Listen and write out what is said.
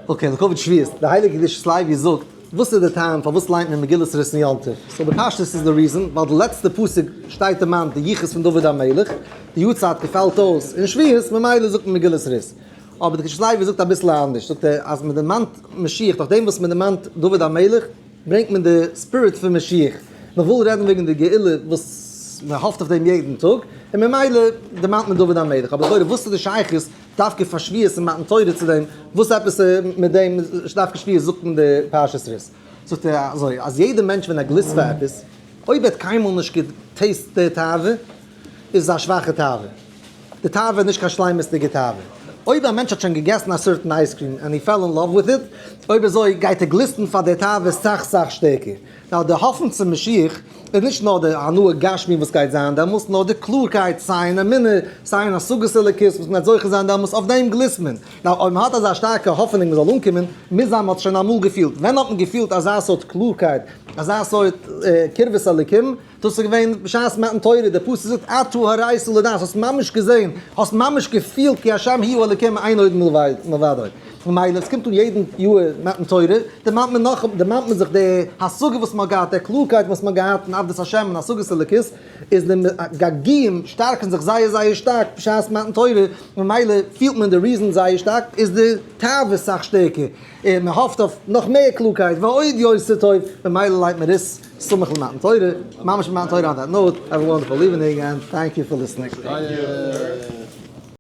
Okay, לכבוד שבועות, די הייליגע קדושת לוי זאגט, וואס איז די טעם פארוואס ליינט מען מגילת רות אין יום טוב? So בפשטות איז די reason, ווייל די לעצטע פסוק שטייט דערמאנט די יחוס פון דוד המלך, די יארצייט געפאלט אויס אין שבועות, ממילא זאגט מען מגילת רות. אבער די קדושת לוי זאגט אביסל אנדערש, זאגט ער אז מען דערמאנט משיח, דורך דעם וואס מען דערמאנט דוד המלך, ברענגט מען די spirit פון משיח, מען וויל רעדן וועגן די גאולה וואס מען האפט אויף דעם יעדן טאג, און ממילא דערמאנט מען דוד המלך, אבער לכאורה וואס איז די שייכות דווקא פאר שבועות און מתן תורה צו דעם, וואס עפעס מיט דעם דווקא שבועות זאגט מען די פרשת רות? זאגט ער אזוי, אז יעדער מענטש ווען ער גליסט פאר עפעס, אויב ער האט קיינמאל נישט גע taste ט די תאווה, איז עס א שוואכע תאווה, די תאווה איז נישט קיין שלימות'דיגע תאווה. אויב א מענטש האט שוין געגעסן א certain ice cream and he fell in love with it, אויב אזוי גייט ער גליסטן פאר די תאווה סאך סאך שטערקער. Now די האפן צום משיח איז נישט נאר די הנאה גשמי וואס גייט זיין דעמאלס, נאר די קלארקייט סיי אין אמונה סיי אין השגת אלוקות וואס מ'גייט זוכה זיין דעמאלס, אויף דעם גליסט מען. Now אויב מ'האט אזא שטארקע האפענונג מ'זאל אנקומען, מוז זיין מ'האט שוין אמאל געפילט. ווען האט מען געפילט אזא סארט קלארקייט, אזא סארט קרבת אלוקים? דאס איז געווען בשעת מתן תורה, דער פסוק זאגט אתה הראת לדעת, האסט ממש געזען, האסט ממש געפילט כי השם הוא האלוקים אין עוד מלבדו. ממילא עס קומט אן יעדן יאר מתן תורה, דערמאנט מען נאך, דערמאנט מען זיך די השגה וואס מען האט געהאט, די קלארקייט וואס מען האט געהאט אין עבדות השם און השגת אלוקות, איז די געגועים שטארקן זיך זייער זייער שטארק בשעת מתן תורה, ממילא פילט מען די reason זייער שטארק, איז די תאווה סאך שטערקער, און מען האפט אויף נאך מער קלארקייט ועוד יותר טוב, ממילא לייגט מען רות סמוך למתן תורה, ממש מתן תורה on that note, have a wonderful evening and thank you for listening.